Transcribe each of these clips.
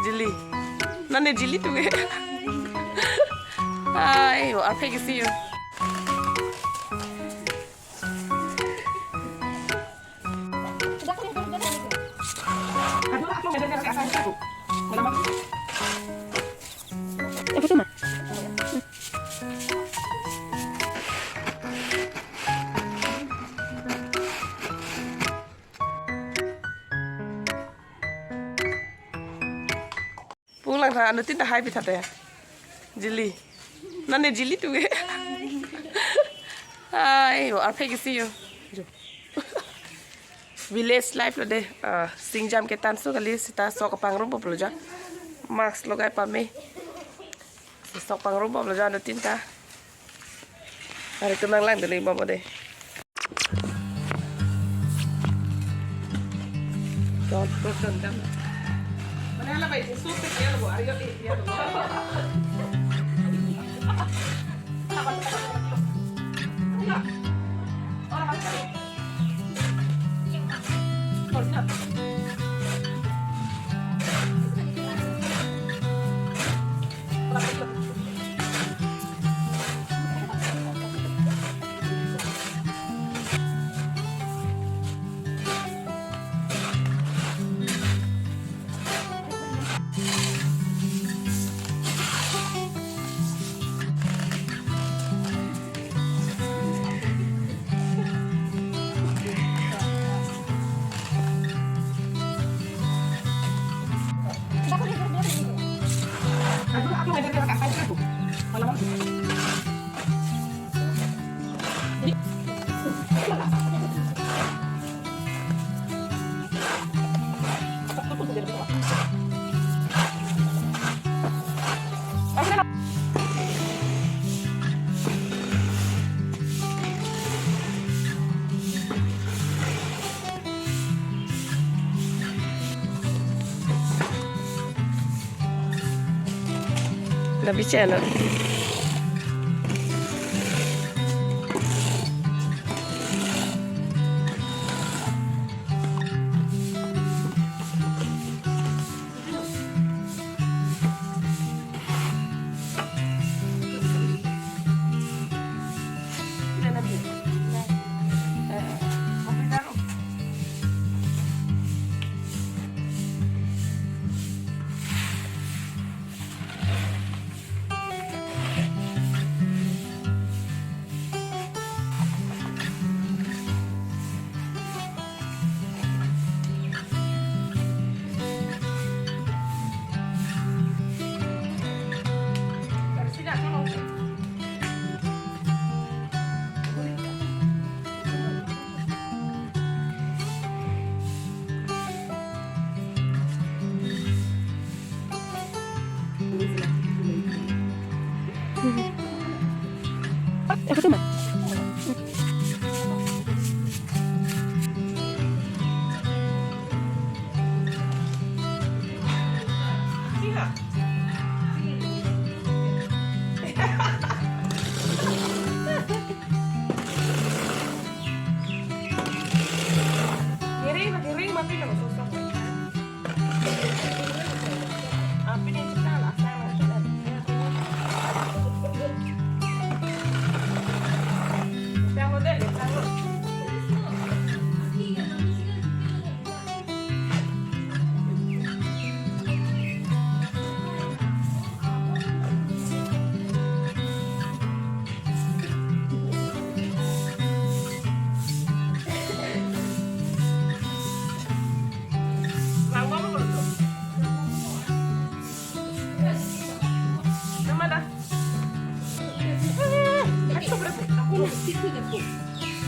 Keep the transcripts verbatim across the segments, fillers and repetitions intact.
Jili. Nane jili tu ke. Ai, wo arphe ke si yo. Pulang tha, anuttin ta hai pitha te. Jili. Nane jili tu ke. Ai, wo arphe ke si yo. Jo. Village life lo de. Ah, singjam ke tansu kali seta sok pangrum pop lo ja. Mask logai pame. Sok pangrum pop lo ja anuttin ta. Ari tu nanglang dulu ibu de. Don, don, don, don. Mana ala baik, susu ya lo, ari yo, ya lo. Labi channel. Giring, giring, mati kalau susah. Api ni cipta lah, saya mau cipta. Saya mau deh, saya mau. Nama dah?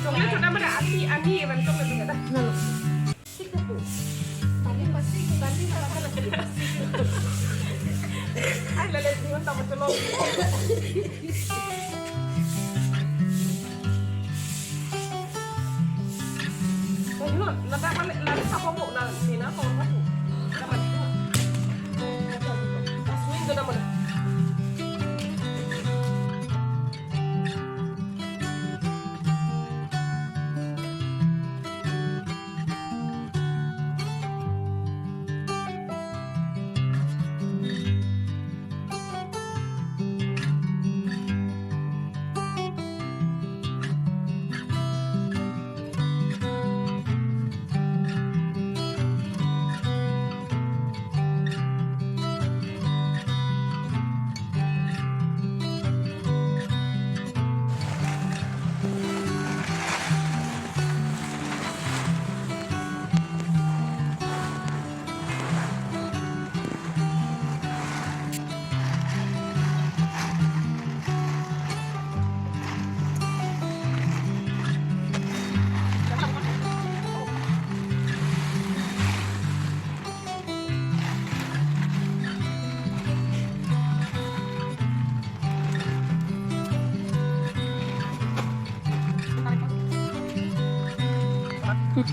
Coklat sudah mana? Ani, ani, even coklat sudah dah. Ay, lalat niyo, tapos tulog. Ayun, nata-, nata-, nata-, sa pamo na, sina, pamo. Dapat. Aswin ko naman. So,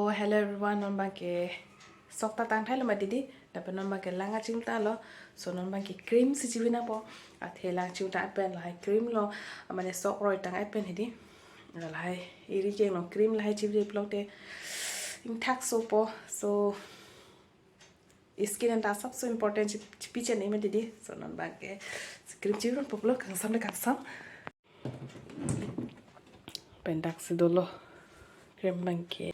hello everyone, non abangke sok ta tangthailo ma didi, lapen non abangke lang kachingtanglo. So, non abangke cream si chibi nangpo, athe lang chingtang pen lahai cream lo, mane sok roi tang pen hedi. Lahai eri keng lo cream lahai chibi plok te ingthak sopo. So, skin anta sabse important chi-, chibi chen ma didi. So, non abangke cream chibi nangpo pulo, kangsam le kangsam. Pen daksi dolo cream abangke.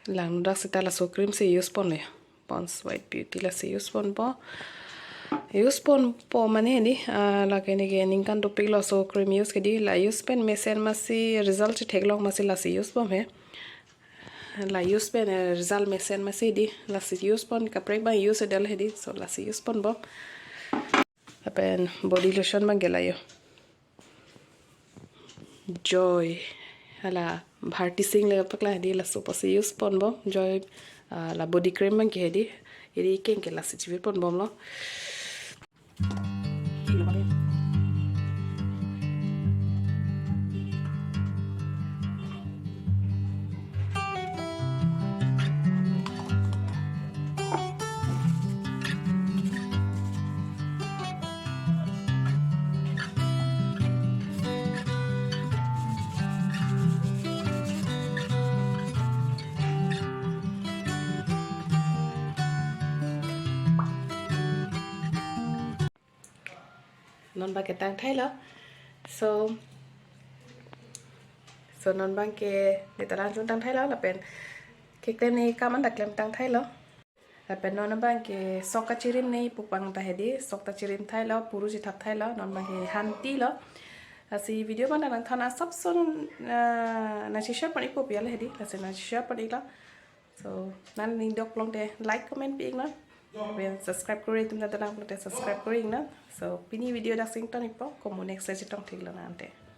Lang daksi ta laso cream si use ponle. Pond's White Beauty lasi use ponpo. Use ponpo mane ni, ah, lake neke ningkan dopiklo laso cream use ke di. La use pen mesen masi result chetheklong masi lasi use pon he. La use pen, eh, result mesen masi di. Lasi use pon, kaprek abang use del he di. So lasi use ponpo. Lapen body lotion abangke la yo. Joy. Hala Bharti Singh le pakla di, laso pusi use ponbom. Joy, ah, la body cream abangke hedi. Eri keng ke lasi chibi ponbomlo. Non abangke tangthailo. So, so non abangke neta lang chingtangthailo lapen keklem ni kam anta klemtangthailo. Lapen non abangke sok kachirim ni pupang ta hedi, sok ta chirimthailo, puru chithapthailo, non abangke hantilo. Lasi video abang nangthan asapson, ah, nangcheshare pon-ikpo pu ale hedi, lasi nangcheshare pon-iklo. So, nangning dok plong te like, comment pi-iknon. Lapen subscribe kori atum nangdang plong te subscribe kori-iknon. So, pini video daksi ington ikpo, komo next le chetong theklo nangte.